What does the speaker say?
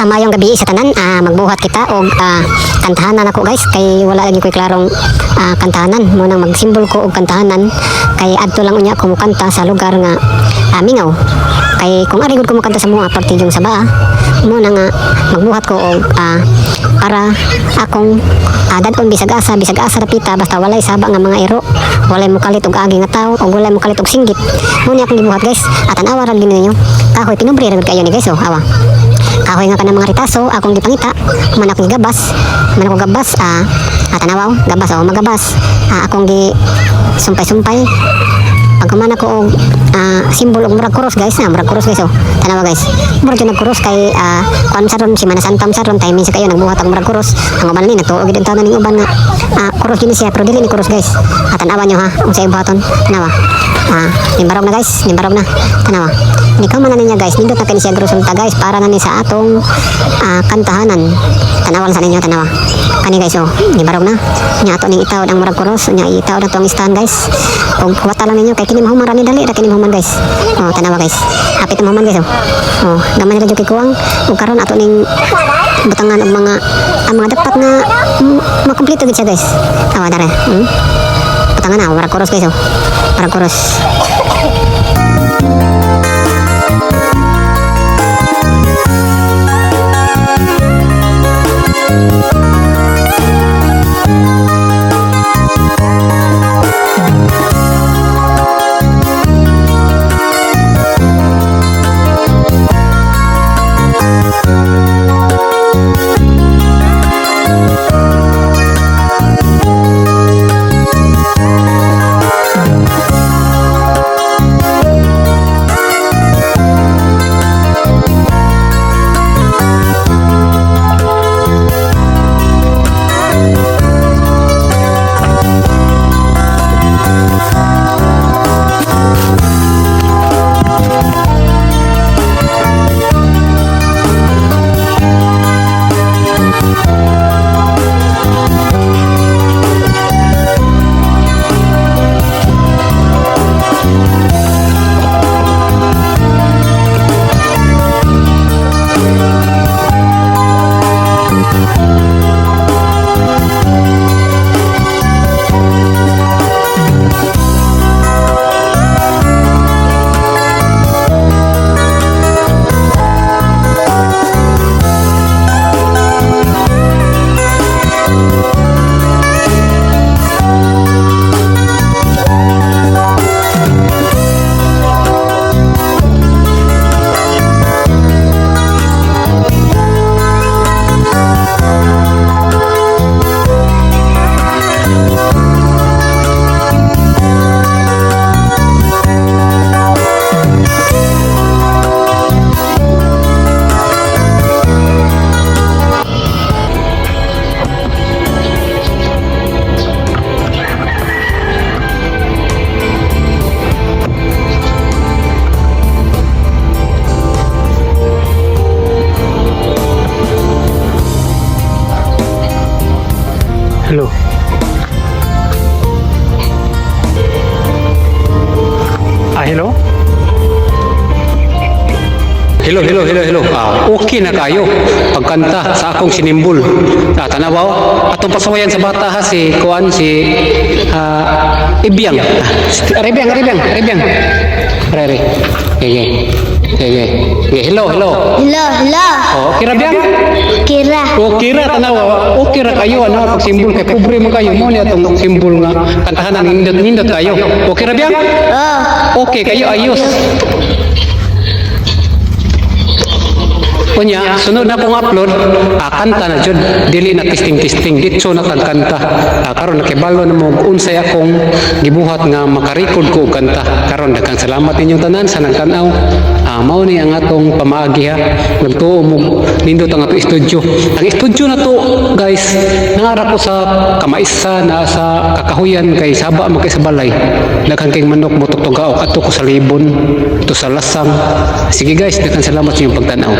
Maayong gabi sa tanan, magbuhat kita og kantahanan ako, guys, kay wala lagi ko'y klarong kantahanan. Mao nang magsimbol ko og kantahanan kay adto lang unya ko mokanta sa lugar nga mingaw. Kay kung ari gud ko mokanta sa mga parte yung sa baa, mao na nga magbuhat ko og para akong dad-on bisag asa dapita, basta walay saba nga mga iro, walay mukalit og agi nga tawo og walay mukalit og singgit. Mao ni akong gibuhat, guys. At tan-awa ra gyud ninyo. Kahoy pinubre ra gud kayo ni, guys, oh, awa. Kahoy nga kanang mga ritaso akong gipangita, man akong gigabas, man ako gabas, tanawa oh, gabas oh, magabas. Akong gi sumpay-sumpay. Pag human ako og simbol og murag kuros, guys, murag kuros, guys, oh. Tanawa, guys. Murag jud nagkuros kay kuan sa ron si Manasanta sa ron timing sa kayo nagbuhat og murag kuros. Ang uban ni nagtuo gid ang ning uban nga kuros gini siya, pero dili ni kuros, guys. Tanawa nyo ha unsay buhaton. Tanawa. Nimbarog na, guys, nimbarog na. Tanawa. Ni man na niya, guys, nindot na kini siya resulta, guys, para na ni sa atong kantahanan. Tanawa lang sa ninyo, tanawa. Kani, guys, oh, nibarog na. Nya ato ning itawod ang murag kuros, nya itawod ato ang stand, guys. Og kuwata lang ninyo kay kini mahuman ra ni, dali ra kini mahuman, guys. Oh, tanawa, guys. Hapit na mahuman, guys, oh. Oh, gamay ra jud kay kuwang ug karon ato ning butangan og mga ang mga dapat nga makumpleto gid siya, guys. Awa dara. Butangan na murag kuros, guys, oh. Murag kuros. Hello. Hello? Hello, hello, hello, hello. Okay na kayo. Pagkanta sa akong sinimbol. Tanaw, atong pasawayan sa bata ha, si Kuan, si Ibyang. Aribyang, Aribyang, Aribyang. Are, are. Okay, okay. Okay, hello, hello. Hello, hello. Oh, okay ra, Byang? Kira. Okay ra, tanaw. Okay ra kayo ano pag simbol kay pobre man kayo mo ni atong simbol nga kantahanan nindot nindot kayo. Okay ra, Byang? Oh. Okay kayo, ayos. Unya, sunod na pong upload, kanta na jud, dili na testing testing, ditso na tag kanta. Karon nakibalo na mo unsay akong gibuhat nga makarecord ko og kanta. Karon daghang salamat ninyong tanan sa nagtan-aw. Mao ni ang atong pamaagi ha. Nagtuo mo nindot ang atong studio. Ang studio na to, guys, nangara ko sa kamaisa na sa kakahuyan kay saba man kay sa balay. Daghang kay manok mo tugaok adto ko sa libon, to sa lasang. Sige guys, daghang salamat sa inyong pagtan-aw.